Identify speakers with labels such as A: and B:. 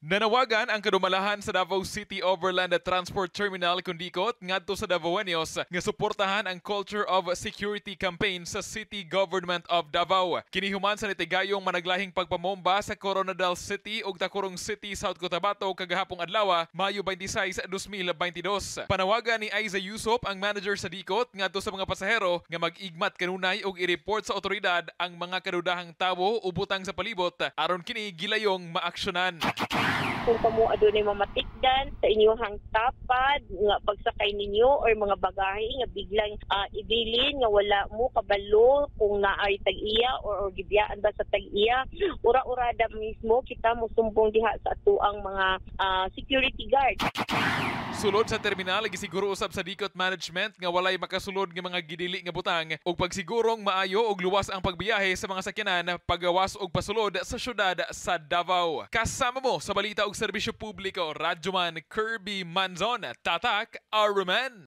A: Nanawagan ang kadumalahan sa Davao City Overland Transport Terminal kon DICOT ngadto sa Davaoeños nga suportahan ang Culture of Security campaign sa City Government of Davao. Kini human sa nitigayong managlahing pagpamomba sa Koronadal City ug Tacurong City, South Cotabato kagahapong adlaw, Mayo 26, 2022. Panawagan ni Aiza Yusop, ang manager sa DICOT, ngadto sa mga pasahero nga mag-igmat kanunay ug i-report sa otoridad ang mga kadudahang tawo o butang sa palibot aron kini gilayong maaksyonan.
B: Kung kamo adunay mamatikdan sa inyong tapad nga pagsakay ninyo or mga bagahe nga biglang ibilin nga wala mo kabalo kung naay tag-iya or gibiyaan ba sa tag-iya, ura-urada mismo kita mosumbong diha sa atuang mga security guard.
A: Sulod sa terminal, gisiguro usab sa DICOT management nga walay makasulod nga mga gidili nga butang ug pagsigurong maayo ug luwas ang pagbiyahe sa mga sakyanan pagawas ug pasulod sa syudad sa Davao. Kasama mo sa balita ug serbisyo publiko, Radyoman Kirby Manzon, Tatak Aruman.